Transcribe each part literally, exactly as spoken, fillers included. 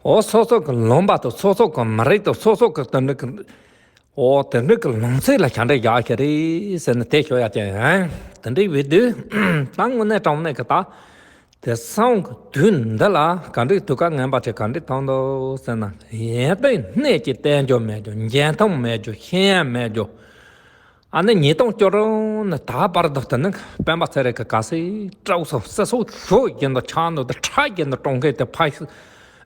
འོ་སོ་སོ་གི་ལུང་པ་དང་སོ་སོ་གི་མི་རིགས་དང་སོ་སོ་གི་དེ་འདྲ་གི། འོ་དེ་འདྲ་གི་ལུང་ཚན་ལ་ག་འདྲ་བཞག་གི་རེད་ཟེར་ནས་དེ་ཤོད་ཡ་ཅན་ཡང་དེ་འདྲ་བའི་དུས། ད་དངོས་གནས་དྲང་གནས་གི་ད། དེང་སང་གི་དུས་འདི་ལ་ག་འདྲའི་དུས་སྐབས་ངན་པ་ཅིག་ག་འདྲའི་ཐོན་འདུག་ཟེར་ན། ཡོན་ཏན་སྣོད་ཀྱི་བསྟན་འགྱུར་མེད་རྒྱུ། འཇོན་ཐང་མེད་རྒྱུ། ཤེས་ཡོན་མེད་རྒྱུ། ཨ་ནི་ཉིས་སྟོང་བཅུ་དྲུག་ནས་ད་བར་དུ་དེ་ནི་སྤེན་པ་ཚེ་རིང་གི་ག་ཚོད་དཀྲོགས་སོང་། སྲིད་ཚོགས་ཞུགས་བཞིན་དུ་ཆགས་འདུག་དེ་ཁྲག་བཞིན་དུ་དཀྲོག་མཁན་དེ་ཕ་གཞི་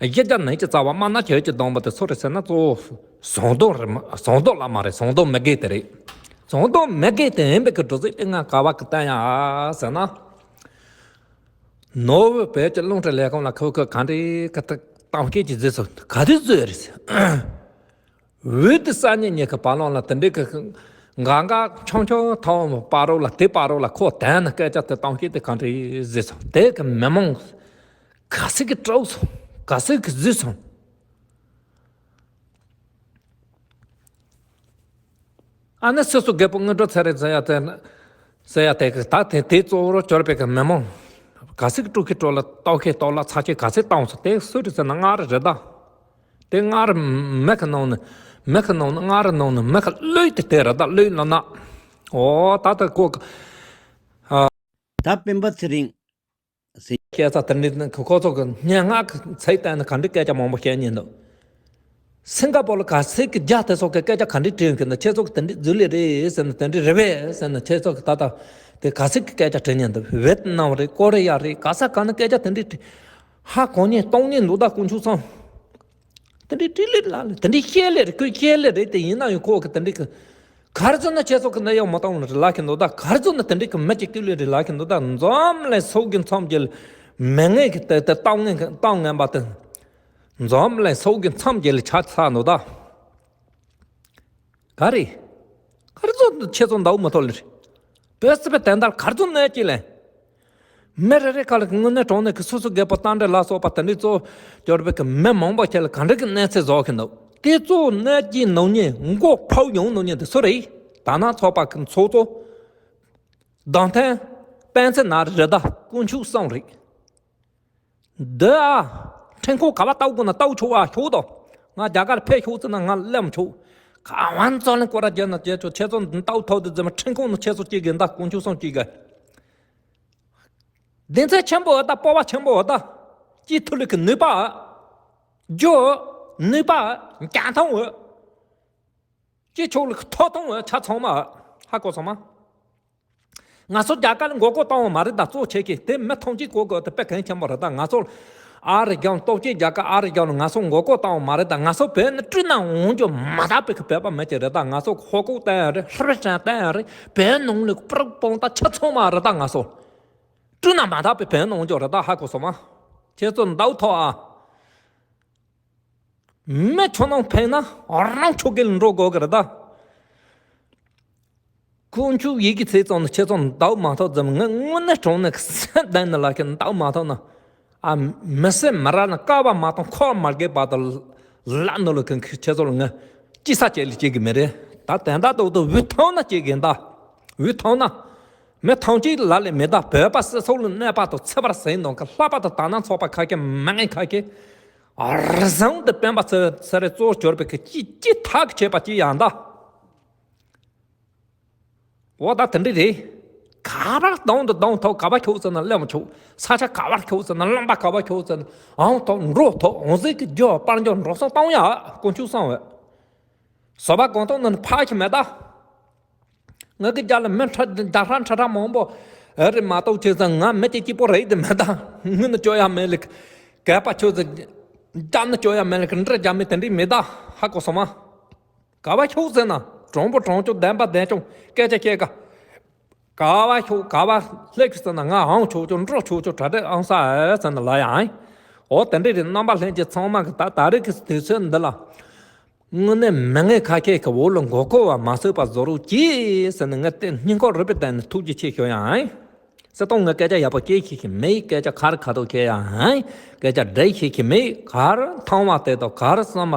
རྒྱ་ནག་གི་རྩ་བ་དམར་ནག་གྱོད་ཀྱི་སྡོང་པོ་དེ་སུ་རེད་ཟེར་ན། གཙོ་བོ་ཟངས་མདོག་རེད་མ། ཟངས་མདོག་ལ་མ་རེད། ཟངས་མདོག་མི་དགེ་དེ་རེད། ཟངས་མདོག་མི་དགེ་དེ་ཡིན་པའི་གི་འགྲོ་ཚུལ་དེ་ང་ག་བ་གི་བསྟན་ཡ་ཟེར་ན། ནོར་བུ་བོད་ཀྱི་རླུང་འཕྲིན་ལས་ཁང་ལ་ཁོ་ཁོ་ག་འདྲའི་གི་གཏམ་སྐད་ཅིག་བཟོས་སོང་། ག་དུས་བཟོས་རེད་ཟེར། འོས་བསྡུ་གསར་རྙིང་གཉིས་ཀྱི་བར་ལམ་ལ་དེ་འདྲའི་གི་འགག་འགག་ཆུང་ཆུང་ཐོན་བར་རོ་ལ། དེ་བར་རོ་ལ་ཁོ་དོན་ནི་སྐད་ཆ་དེ་གཏམ་སྐད་དེ་ག་འདྲ་བཟོས་སོང་། དེ་གི་མི་མང་ག་ཚོད་ཀྱིས་དཀྲོགས་སོང་། ག་ཚོད་ཀྱིས་བཟོས་སོང་། ཨ་ནི་སོ་སོ་རྒད་པོ་དངོས་གྲུབ་ཚེ་རིང་ཟེར་ཡ་དེ། ཟེར་ཡ་དེ་གི་ད་དེ་དེ་གཙོ་བོར་གྱུར་པའི་གི་མི་མང་ག་ཚོད་ཀྱིས་དཀྲོག་གི་དཀྲོག་ལ། ལྟོགས་ཁེ་ལྟོགས་ལ། ཚ་གྱང་ག་ཚོད་བཏང་སོང་། དེ་སུ་རེད་ཟེར་ན་མངའ་རིས་རེད་ད། དེ་མངའ་རིས་མི་གི་ནང་ནས། མི་གི་ནང་ནས་མངའ་རིས་ནང་ནས་མི་གི་ལུས་དེ་དེ་རེད་ད། ལུས་ལ་ན། འོ་ད་ད་ཁོ་གི། ད་སྤེན་པ་ཚེ་རིང་ཟེར། སྐད་ཆ་དེ་འདྲ་ཁོ་ཚོ་གི་སྙན་ངག་གི་ཚིག་བལྟས་ན་ག་འདྲའི་སྐད་ཆ་མང་པོ་བཤད་སྙིང་འདུག་སིང་ག་པོར་ལ་ག་ཚོད་ཀྱིས་རྒྱ་དེ་ཚོ་གི་སྐད་ཆ་ག་འདྲའི་དྲན་གི་འདུག་ཁྱེད་ཚོ་གི་དེ་འདྲའི་རྫུན་ལས་རེད་ཟེར་ན། དེ་འདྲའི་རེད་པས་ཟེར་ན། ཁྱེད་ཚོ་གི་ད་ལྟ་དེ་ག་ཚོད་ཀྱི་སྐད་ཆ་དྲན་སྙིང་འདུག་ཝེད་ནམ་རེད། ཀོ་རི་ཡ་རེད། ག་ས་ག་ནས་སྐད་ཆ་དེ་འདྲའི་དྲན། ཧ་གོ་སྙིང་གཏོང་སྙིང་འདུག་ད་དཀོན་མཆོག་གསུམ། དེ་འདྲའི་དྲིས་ལན་ལ་ལ་དེ་འདྲའི་བཤད་ལེ་རེད། ཁོས་བཤད་ལེ་རེད་དེ། ཡིན་ན་ཡང་ཁོ་གི་དེ་འདྲའི་གི་ག་རེ་བཟོ་ན་ཁྱེད་ཚོ་གི་ནད་གཡོག་མ་གཏོང་རེད་ལབ་ཀྱི་འདུག་ད་ག་རེ་བཟོ་ན་དེ་འདྲའི་གི་མི་གཅིག་སྐྱོབ་ལེ་རེད་ལབ་ཀྱི་འདུག་ད་འཛམ་གླིང་སྲོག་གི་མཚམས་བརྒྱད་ལ་མི་ངན་གི་དེ་དེ་གཏམ་ངན་གི་གཏམ་ངན་པ་དེ། འཛམ་གླིང་སྲོག་གི་མཚམས་བརྒྱད་ལ་ཆགས་ཚར་འདུག་ད། ག་རེ། ག་རེ་ཚོ་ཁྱེད་ཚོ་འདའུ་མ་ཐོག་ལེ་རེད། བོད་སྲིད་པའི་དོན་དག་ག་རེ་ཚོ་གནོད་ཀྱི་ལེ། མི་རེ་རེ་ཁ་ལ་དངོས་གནས་དྲང་གནས་ཀྱི་སོ་སོ་རྒད་པོ་རྟ་དྲེལ་ལ་སོགས་པ་དེ་འདྲའི་གཙོ་བོ་གྱུར་པའི་གི་མི་མང་པོ་ཁྱེད་ལ་ག་འདྲ་གི་གནོད་འཚེ་བཟོ་གི་འདུག་དེ་གཙོ་བོ་གནོད་ཀྱི་ནང་ཉིད་མགོ་ཕོག་ཡོང་ནང་ཉིད་དེ་སུ་རེད། དར་ནག་ཚོགས་པ་གི་ཚོགས་གཙོ། བདག་ཐོན་སྤེན་ཚེ་ནོར་བུ་རེད་ད། དཀོན་མཆོག་གསུམ་རེད། འདི་ཨ། ཁྲིམས་ཁང་ག་བ་ལྟ་དགོས་ན་ལྟ་ཆོག་ཨ། ཤོག་དང་། ང་རྒྱ་གར་ཕེབས་ཤོག་ཟེར་ན་ང་སླེབས་མི་ཆོག་ག་བ་འཛོལ་ལེན་སྐོར་ར་རྒྱབ་ན་རྒྱབ་ཆོག་ཁྱེད་ཚོ་འདི་ལྟ་ཐོག་དེ་ཟེར་མ། ཁྲིམས་ཁང་ནང་ཁྱེད་ཚོ་སྐྱེལ་གི་འདུག་དཀོན་མཆོག་གསུམ་སྐྱེལ་གི། སྡིག་ཚད་ཆེན་པོ་ཨ་ད། སྤོབས་པ་ཆེན་པོ་ཨ་ད། སྐྱེས་ཐུབ་ལུགས་ཀྱི་ནུས་པ་ཨ། རྒྱུ་ཨ། ནུས་པ་ཨ། འཇོན་ཐང་ཨ། སྐྱེས་ཆོག་ལུགས་ཀྱི་ཐོབ་ཐང་ཨ། ཆ་ཚང་མ་ཨ། ཧ་གོ་སོང་མ། ང་ཚོ་རྒྱ་གར་ལ་མགོ་སྐོར་བཏང་བ་མ་རེད་ད། གཙོ་ཆེ་གི་དེ་མི་ཐམས་ཅད་གོ་དགོས་དེ་དཔེ་གལ་ཆེན་པོ་རེད་ད། ང་ཚོ་ཨ་རི་རྒྱབ་ནས། སྟོབས་ཆེན་རྒྱ་གར་ཨ་རི་རྒྱབ་ནས་ང་ཚོ་མགོ་སྐོར་བཏང་བ་མ་རེད་ད། ང་ཚོ་བོད་ནས་སྤྲུལ་ནས་འོང་རྒྱུ་མ་དག་པའི་གི་བོད་པ་མི་ཅིག་རེད་ད། ང་ཚོ་ཧོ་ཀོ་བསྟན་ཡ་རེད། ཧྲི་ཧྲན་བསྟན་ཡ་རེད། བོད་ནང་ལ་པུ་རག་པོང་ད་ཆ་ཚང་མ་རེད་ད། ང་ཚོ་སྤྲུལ་ནས་མ་དག་པའི་བོད་ནང་འོང་རྒྱུ་རེད་ད། ཧ་གོ་སོང་མ། ཁྱེད་ཚོ་འདའུ་ཐོག་ཨ། མི་ཁྱོད་ནང་ཕན་ན་རང་ཆོས་སྒེར་ལ་འགྲོ་དགོས་གི་རེད་ད། དཀོན་མཆོག་ཡི་གེ་ཚིག་ཙམ་ནི་ཁྱེད་ཚོ་འདའུ་མ་ཐོག་ཙམ། ངས་དངོས་གནས་དྲང་གནས་ཀྱི་སེམས་གཏིང་ནས་ལབ་ཀྱི། འདའུ་མ་ཐོག་ན་ཨ། མི་སེར་མི་རབས་ནི་ཀ་བ་མ་གཏོང་ཁོག་མ་རྒྱག་བར་དུ་ལབ་ནོ་ལོ་ཀུན་ཁྱེད་ཚོ་ལ་ངས་ཅི་ས་ཅི་ལ་བྱེད་གི་མེད་རེད་ད། དོན་དག་ཏོག་ཏོག་འུ་ཐོག་ན་བྱེད་གི་ད། འུ་ཐོག་ན། མི་ཐམས་ཅད་ལ་ལས་མེད་ད། བོད་པ་སྲིད་ཚོགས་ལ་གནོད་པ་དང་ཚེ་བར་ཟིན་དང་གི་ལྷག་པར་དུ་དར་ནག་ཚོགས་པ་ཁ་ཁྱེར་མི་ངན་ཁ་ཁྱེར། རི་བཟང་དུ་སྤེན་པ་ཚེ་ཚེ་རིང་གཙོ་བོ་གྱུར་པའི་གི་ཅི་ཅི་ཐག་ཆད་པ་ཅི་ཡང་ད། འོ་ད་དེ་འདྲ་རེད། ག་བར་གདོང་དུ་གདོང་ཐོག་ག་བ་ཁྱོག་ཟེར་ན་སླེབས་མ་ཆོག་ས་ཆ་ག་བར་ཁྱོག་ཟེར་ན། རླངས་པ་ག་བ་ཁྱོག་ཟེར་ན་འོང་ཐོག་འགྲོ་ཐོག་འོང་ཟེར་གི་རྒྱུ་པར་འཇོག་འགྲོ་སོང་གཏོང་ཡ་དཀོན་མཆོག་གསུམ་འོད། བཟོ་པ་གང་ཐོག་ནས་ཕ་ཁྱི་མེད་ད། ངེད་ཀྱི་རྒྱ་ལ་མི་ཁྲ་རྒྱ་ཧྲ་ཁྲ་ཁྲ་མང་པོ་ཨེ་རེད་མ་གཏོགས། བྱས་ཙང་ང་མི་དེ་སྐྱིད་པོ་རེད་དེ་མེད་ད། ངུ་ནི་སྐྱོ་ཡ་མེད་ལེ། གད་པ་ཁྱོད་ཚོ་རྒྱབ་ནི་སྐྱོ་ཡ་མེད་ལེ། འདྲི་རྒྱ་མི་དེ་འདྲས་མེད་ད། ཧ་གོ་སོང་མ། ག་བ་ཁྱོད་ཟེར་ན་དྲང་པོ་དྲང་ཆོག་བདེན་པ་བདེན་ཆོག་སྐད་ཆ་བཤད་ག་ག་བ་ཁྱོད་ག་བ་སླེབས་ཀྱི་ཟེར་ན་ང་ཨང་ཆོག་ཆོག་འགྲོ་ཆོག་ཆོག་གྲ་སྒྲིག་ཨང་ས་ཨེ་ཟེར་ན་ལ་ཡ་ཨང་། འོ་དེ་འདྲས་རེད། རྣམ་པ་ལྷན་རྒྱས་ཚང་མ་གི་ད་ད་རེས་ཀྱི་དུས་ཚོད་འདི་ལ། དངོས་གནས་མི་ངན་ཁ་ཁྱེར་གྱི་འོག་ལ་མགོ་སྐོར་བ་མ་བཟོད་པ་བཟོ་རོགས་གྱིས་ཟེར་ནས་ངས་དེ་སྙིང་ཁོག་རུས་པའི་གཏིང་ནས་ཐུགས་རྗེ་ཆེ་ཞུ་ཡ་ཨང་། སྲིད་སྐྱོང་ངས་སྐད་ཆ་ཡག་པོ་སྐྱེལ་ཤེས་ཀྱི་མེད། སྐད་ཆ་ཁ་རི་ཁ་ཐོག་ཁྱེར་ཡ་ཨང་། སྐད་ཆ་འདྲི་ཤེས་ཀྱི་མེད། ག་རེ་མཐོང་བ་དེ་དང་ག་རེ་བསམ་པ་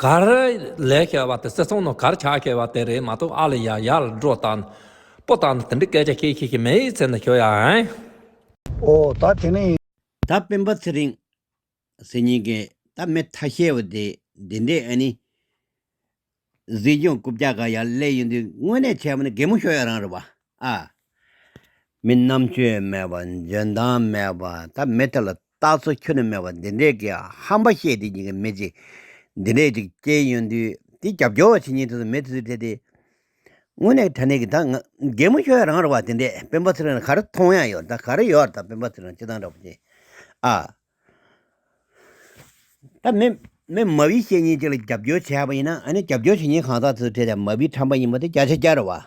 ག་རེ་ལས་ཤེས་པ་དེ་སྲིད་སྐྱོང་ནང་ག་རེ་ཆགས་ཤེས་པ་དེ་རེད་མ་གཏོགས། ཨ་ལ་ཡ་ཡ་ལ་འགྲོ་བཏང་སྤོ་བཏང་དེ་འདྲའི་སྐད་ཆ་བཤད་ཤེས་ཀྱི་མེད་ཟེར་ནས་ཞུ་ཡ་ཨང་། ཨོ་ད་དེ་ནི། ད་སྤེན་པ་ཚེ་རིང་ཟེར་མཁན་གྱི་ ད་མི་ཐ་ཤལ་བ་དེ་འདི་འདྲས་ཨ་ནི། སྲིད་སྐྱོང་རྐུབ་བཀྱག་ག་ཡར་སླེབས་ཡོང་དུས་དངོས་གནས་བྱས་པ་ན་གད་མོ་ཤོར་ཡ་རང་རེད་བ། ཨ། མི་རྣམ་དཔྱོད་མེད་པ། འཇོན་ཐང་མེད་པ། ད་མི་དེ་ལ་རྟགས་གསལ་ཁྱོན་ནས་མེད་པ་འདི་འདྲས་ཀྱི་ཧམ་པ་བཤད་དེ་ཉིན་གྱི་མི་ཅིག་འདི་འདྲས་ཅིག་སྐྱེས་ཡོང་དུས་དེ་རྒྱབ་སྐྱོར་བྱེད་ཉིན་དུས་མི་དེ་ཚོས་དེ་དེ། དངོས་གནས་དྲང་གནས་ཀྱི་ད་ང་གད་མོ་ཤོར་ཡ་རང་རེད་བ། དེ་འདྲས་སྤེན་པ་ཚེ་རིང་ལ་ག་རེ་མཐོང་ཡ་ཡོད། ད་ག་རེ་ཡོད། ད་སྤེན་པ་ཚེ་རིང་སྤྱི་བཏང་འདྲ་པོ་ཅིག་ཨ། ད་མི་མི་མ་བི་བཤད་མཁན་ཅིག་ལ་རྒྱབ་སྐྱོར་བྱས་པ་ཡིན་ན། ཨ་ནི་རྒྱབ་སྐྱོར་བྱེད་མཁན་གང་ཟག་ཚོའི་གྲས་དེ་མ་བིའི་ཁྲམ་པ་ཡིན་པ་དེ་བརྒྱ་ཆ་བརྒྱ་རེད་བ།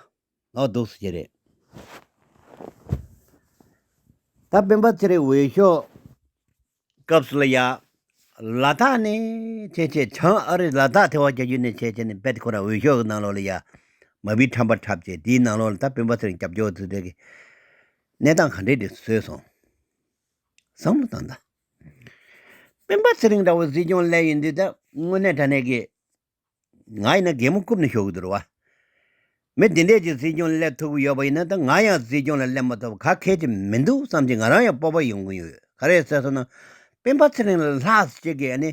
ལོག་འདུག་སེ་བྱས་རེད། ད་སྤེན་པ་ཚེ་རིང་འོས་ཤོག་སྐབས་སུ་ལ་ཡ། ལ་དྭགས་ནས་བྱས་བྱས། བྱང་ཨ་རི་ལ་དྭགས་ཐེ་བ་རྒྱག་རྒྱུ་ནས་བྱས་བྱས་ནས་རྦད་དེ་ཁོ་རང་འོས་ཤོག་གི་ནང་ལོགས་ལ་ཡ། མ་བིའི་ཁྲམ་པ་འཁྲབ་བྱས། དེའི་ནང་ལོགས་ལ་ད་སྤེན་པ་ཚེ་རིང་རྒྱབ་སྐྱོར་ཚོའི་གྲས་ཀྱི་གནས་སྟངས་ག་འདྲས་དེ་བཟོས་སོང་། བསམ་བློ་བཏང་དང་། སྤེན་པ་ཚེ་རིང་འདྲ་བོ་སྲིད་སྐྱོང་སླེབས་ཡོང་དུས་ད་དངོས་གནས་དྲང་གནས་ཀྱི། ང་ཡིན་ན་གད་མོ་རྐུབ་ནས་ཤོར་གི་འདུག་རེད་བ། མི་དེ་འདྲས་ཀྱི་སྲིད་སྐྱོང་སླེབས་ཐུབ་ཀྱི་ཡོད་པ་ཡིན་ན། ད་ང་ཡང་སྲིད་སྐྱོང་ལ་སླེབས་མ་ཐུབ་པ་ག་གལ་ཅིག་མི་འདུག་བསམ་གྱི་ང་རང་ཡང་སྤོབས་པ་ཡོང་གི་ཡོད། ག་རེ་ཟེར་སོང་ན། སྤེན་པ་ཚེ་རིང་ལ་ལྷག་ཅིག་གི་ཨ་ནི།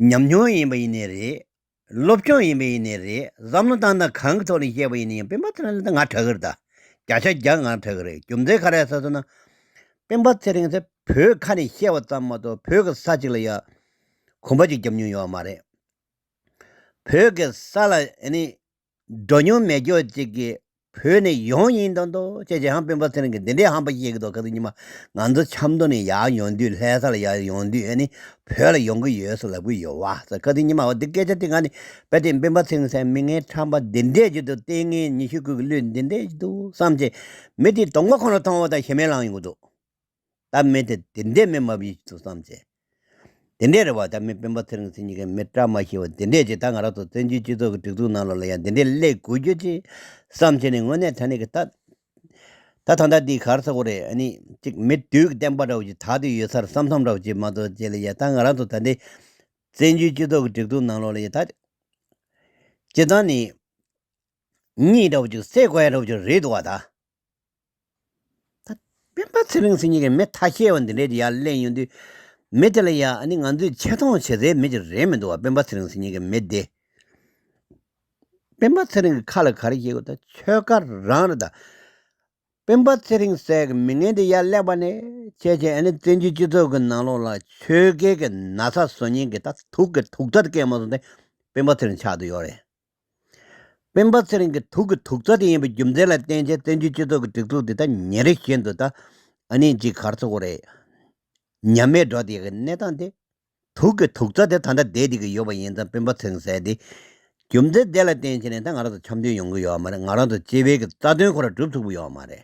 ཉམས་མྱོང་ཡིན་པ་ཡིན་ནའི་རེད། སློབ་སྦྱོང་ཡིན་པ་ཡིན་ནའི་རེད། བསམ་བློ་བཏང་སྟངས་གང་གི་ཐོག་ནས་བཤད་པ་ཡིན་ན་ཡང་སྤེན་པ་ཚེ་རིང་ལ་ད་ང་དྲག་གི་རེད། ད་བརྒྱ་ཆ་བརྒྱ་ང་དྲག་གི་རེད། རྒྱུ་མཚན་ག་རེ་ཟེར་སོང་ན། སྤེན་པ་ཚེ་རིང་ཚེ་བོད་ཁ་ནས་བཤད་པ་ཙམ་མ་གཏོགས་བོད་ཀྱི་ས་གཅིག་ལ་ཡ་གོམ་པ་གཅིག་བརྒྱབ་མྱོང་ཡོད་མ་རེད། བོད་ཀྱི་ས་ལ་ཨ་ནི་འགྲོ་མྱོང་མེད་ཀྱོག་ཅིག་གིས་བོད་ནས་ཡོང་ཡིན་མདོག་མདོག་བྱས་བྱས། ཧང་སྤེན་པ་ཚེ་རིང་གིས་འདི་འདྲའི་ཧམ་པ་བཤད་ཀྱི་འདུག་ཁ་སང་ཉི་མ་ང་ཚོ་ཆབ་མདོ་ནས་ཡར་ཡོང་དུས། ལྷ་ས་ལ་ཡར་ཡོང་དུས་ཨ་ནི་བོད་ལ་ཡོང་གི་ཡོད་ཟེར་ལབ་ཀྱི་ཡོད་བ་ཟེར། ཁ་སང་ཉི་མ་འོ་འདི་སྐད་ཆ་དེ་ང་ནི་རྦད་དེ་སྤེན་པ་ཚེ་རིང་ཟེར་མི་ངན་ཁྲམ་པ་འདི་འདྲས་ཀྱི་འདུག་ལྟས་ངན་ཉི་ཤུ་དགུ་གི་གླུད་འདི་འདྲས་ཀྱི་འདུག་བསམ་བྱས། མི་དེ་གདོང་པ་ཁོ་ན་མཐོང་བ་དང་ཞེ་མེར་ལངས་ཡོང་གི་འདུག་ད་མི་དེ་དེ་འདྲས་མི་མ་བྱེད་ཀྱི་འདུག་བསམ་བྱས། དེ་འདྲས་རེད་བ། ད་མི་སྤེན་པ་ཚེ་རིང་ཟེར་མཁན་གྱི་མི་བཀྲ་མ་ཤིས་པ་དེ་འདྲས་ཅིག་ད་ང་རང་ཚོ་བཙན་བྱོལ་སྤྱི་ཚོགས་ཀྱི་སྒྲིག་འཛུགས་ནང་ལོགས་ལ་ཡང་དེ་འདྲས་སླེབས་དགོས་རྒྱུ་ཅིག་བསམ་བྱས་ནས། དངོས་གནས་དྲང་གནས་ཀྱི་ད། ད་ད་ལྟ་འདི་ག་རེ་ཟེར་དགོས་རེད། ཨ་ནི་གཅིག་མི་དུས་ཀྱི་བསྟན་པ་འདྲ་བོ་ཅིག་དར་དུ་ཡོད་ས་རེད་བསམ་བསམ་འདྲ་བོ་ཅིག་མ་གཏོགས་བྱས་ལ་ཡ། ད་ང་རང་ཚོ་ད་འདི་བཙན་བྱོལ་སྤྱི་ཚོགས་ཀྱི་སྒྲིག་འཛུགས་ནང་ལོགས་ལ་ཡ་ད་སྤྱིར་བཏང་ནས་གཉིད་འདྲ་བོ་ཅིག་སད་དགོས་ཡ་འདྲ་བོ་ཅིག་རེད་འདུག་བ་ད། ད་སྤེན་པ་ཚེ་རིང་ཟེར་མཁན་གྱི་མི་ཐ་ཤལ་བ་འདི་འདྲས་ཡར་སླེབས་ཡོང་དུས། མི་དེ་ལ་ཡ་ཨ་ནི་ང་ཚོས་ཆེ་མཐོང་བྱེད་སའི་མི་ཅིག་རེད་མི་འདུག་བ། སྤེན་པ་ཚེ་རིང་ཟེར་མཁན་གྱི་མི་དེ། སྤེན་པ་ཚེ་རིང་གི་ཁ་ལ་ག་རེ་བཤད་དགོས། ད་ཆོལ་ཁ་རང་རེད་ད། སྤེན་པ་ཚེ་རིང་ཟེར་གྱི་མི་ངན་དེ་ཡར་སླེབས་པ་ནས་བྱས་བྱས་ཨ་ནི་བཙན་བྱོལ་སྤྱི་ཚོགས་ཀྱི་ནང་ལོགས་ལ་ཆོལ་ཁའི་གི་ན་ཚ་བཟོ་མཁན་གྱི་ད་དུག་གི་དུག་རྩ་དེ་སྐྱེས་མ་སོང་སྟེ་སྤེན་པ་ཚེ་རིང་ཆགས་བསྡད་ཡོད་རེད། སྤེན་པ་ཚེ་རིང་གི་དུག་གི་དུག་རྩ་དེ་ཡིན་པའི་རྒྱུ་མཚན་ལ་བརྟེན་བྱས་བཙན་བྱོལ་སྤྱི་ཚོགས་ཀྱི་སྒྲིག་འཛུགས་དེ་ད་ཉིན་རེ་བཞིན་དུ་ད་ཨ་ནི་ཅིག་ག་རེ་ཟེར་དགོས་རེད། ཉམས་མེད་འགྲོ་བསྡད་ཀྱི་གནས་སྟངས་དེ། དུག་གི་དུག་རྩ་དེ་ད་ལྟ་བསྡད་བསྡད་ཀྱི་ཡོད་པ་ཡིན་ཙང་། སྤེན་པ་ཚེ་རིང་ཟེར་དེ། རྒྱུ་མཚན་དེ་ལ་བརྟེན་བྱས་ནས་ད་ང་རང་ཚོ་འཆམ་མཐུན་ཡོང་གི་ཡོད་མ་རེད། ང་རང་ཚོ་སྤྱི་པའི་གི་རྩ་དོན་ཁོ་རང་སྒྲུབ་ཐུབ་ཀྱི་ཡོད་མ་རེད།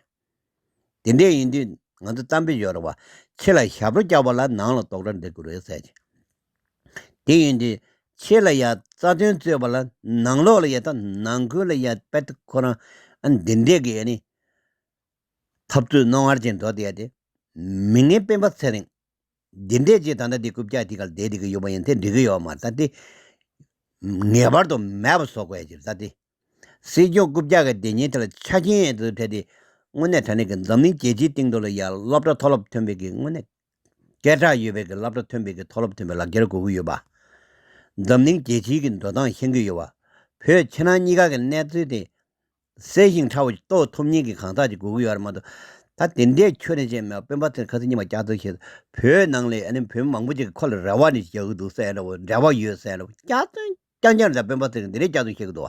དེ་འདྲས་ཡིན་དུས་ང་ཚོ་གཏམ་དཔེ་ཡོད་རེད་བ། ཕྱི་ལ་ཞབས་བྲོ་རྒྱག་པ་ལ་ནང་ལ་རྡོག་སྒྲ་འདེབས་དགོས་རེད་ཟེར་གྱི། དེ་ཡིན་དུས་ཕྱི་ལ་ཡ་རྩ་དོན་རྩོད་པ་ལ་ནང་ལོགས་ལ་ཡ་ད་ནང་ཁུལ་ལ་ཡ་དཔེ་ཁོ་རང་ཨ་འདི་འདྲས་ཀྱི་ཨ་ནི་འཐབ་རྩོད་རྣོ་ངར་ཅན་འགྲོ་བསྡད་ཡ་དེ། མི་ངན་སྤེན་པ་ཚེ་རིང་འདི་འདྲས་ཅིག་ད་ལྟ་འདི་རྐུབ་བཀྱག་འདི་གར་བསྡད་བསྡད་ཀྱི་ཡོད་པ་ཡིན་དེ་འགྲིག་གི་ཡོད་མ་རེད། ད་དེ་ངེས་པར་དུ་མེད་པ་བཟོ་དགོས་ཡ་ཅིག་རེད། ད་དེ། སྲིད་སྐྱོང་རྐུབ་བཀྱག་གི་སྡིག་ཉེས་དེ་ལ་ཆ་རྐྱེན་ཡོད་དུ་འཕྲད་དེ། དངོས་གནས་དྲང་གནས་ཀྱི་འཛམ་གླིང་རྒྱལ་སྤྱིའི་སྟེང་དུ་ལ་ཡ་སློབ་གྲྭ་མཐོ་སློབ་ཐོན་པའི་གི་དངོས་གནས་སྐད་གྲགས་ཡོད་པའི་གི་སློབ་གྲྭ་ཐོན་པའི་གི་མཐོ་སློབ་ཐོན་པའི་ལག་འཁྱེར་དགོས་ཀྱི་ཡོད་པ། འཛམ་གླིང་རྒྱལ་སྤྱིའི་གི་འགྲོ་སྟངས་ཤེས་ཀྱི་ཡོད་པ། བོད་ཕྱི་ནང་གཉིས་ཀ་གི་གནས་ཚུལ་དེ་གསལ་ཞིང་ཕྲ་བོ་རྟོགས་ཐུབ་མཁན་གྱི་གང་ཟག་ཅིག་དགོས་ཀྱི་ཡོད་རེད་མ་གཏོགས། ད་དེ་འདྲའི་ཁྱོན་ནས་བྱས་མེད་པ་སྤེན་པ་ཚེ་རིང་ཁ་སང་ཉི་མ་སྐྱག་རྫུན་བཤད། བོད་ནང་ལ་ཨ་ནི་བོད་མི་མང་པོ་ཅིག་གིས་ཁོ་ལ་རེ་བ་ནི་རྒྱག་གི་འདུག་ཟེར་འདྲ་བོ། འབྲེལ་བ་ཡོད་ཟེར་འདྲ་བོ། སྐྱག་རྫུན་རྐྱང་རྐྱང་རེད། ད་སྤེན་པ་ཚེ་རིང་འདི་འདྲའི་སྐྱག་རྫུན་བཤད་ཀྱི་འདུག་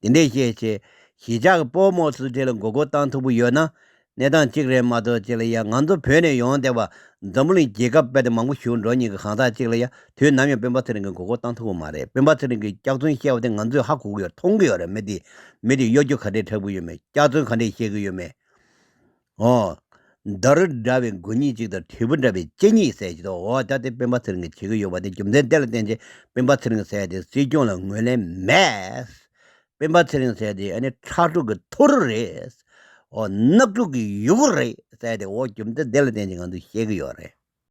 བ། དེ་འདྲས་བཤད་བྱས་གཞིས་ཆགས་ཀྱི་སྤོ་རྨོ་ཚོའི་གྲས་ལ་མགོ་སྐོར་བཏང་ཐུབ་པ་ཡོད་ན། གནས་སྟངས་གཅིག་རེད་མ་གཏོགས་ཅིག་ལ་ཡ། ང་ཚོ་བོད་ནས་ཡོང་བསྡད་པ་འཛམ་བུ་གླིང་རྒྱལ་ཁབ་དཔེ་དེ་མང་པོ་ཞིག་འགྲོ་མཁན་གྱི་གང་ཟག་ཅིག་ལ་ཡ། དུས་ནམ་ཡང་སྤེན་པ་ཚེ་རིང་གིས་མགོ་སྐོར་བཏང་ཐུབ་ཀྱི་མ་རེད། སྤེན་པ་ཚེ་རིང་གིས་སྐྱག་རྫུན་བཤད་པ་དེ་ང་ཚོས་ཧ་གོ་གི་ཡོད། མཐོང་གི་ཡོད་རེད། མི་དེ་མི་དེ་གཡོ་སྒྱུ་ག་འདྲས་འཁྲབ་གི་ཡོད་མེད། སྐྱག་རྫུན་ག་འདྲས་བཤད་གི་ཡོད་མེད། ཨོ། མདའ་རུ་འདྲ་བའི་མགོ་གཉིས་གཅིག་དང་། དྲིལ་བུ་འདྲ་བའི་ལྕེ་གཉིས་ཟེར་གྱི་འདུག་འོ་ད་དེ་སྤེན་པ་ཚེ་རིང་གིས་བྱེད་ཀྱི་ཡོད་པ་དེ། རྒྱུ་མཚན་དེ་ལ་བརྟེན་བྱས་སྤེན་པ་ཚེ་རིང་ཟེར་ཡ་དེ་སྲིད་སྐྱོང་ལ་ངོས་ལེན་མེད། སྤེན་པ་ཚེ་རིང་ཟེར་ཡ་དེ་ཨ་ནི་ཁྲག་འཁྲུག་གི་ཐོ་རུ་རེད། འོ་ནག་འཁྲུག་གི་ཡུ་གུ་རེད་ཟེར་ཡ་དེ། འོ་རྒྱུ་མཚན་དེ་ལ་བརྟེན་བྱས་ང་ཚོས་བཤད་ཀྱི་ཡོད་རེད།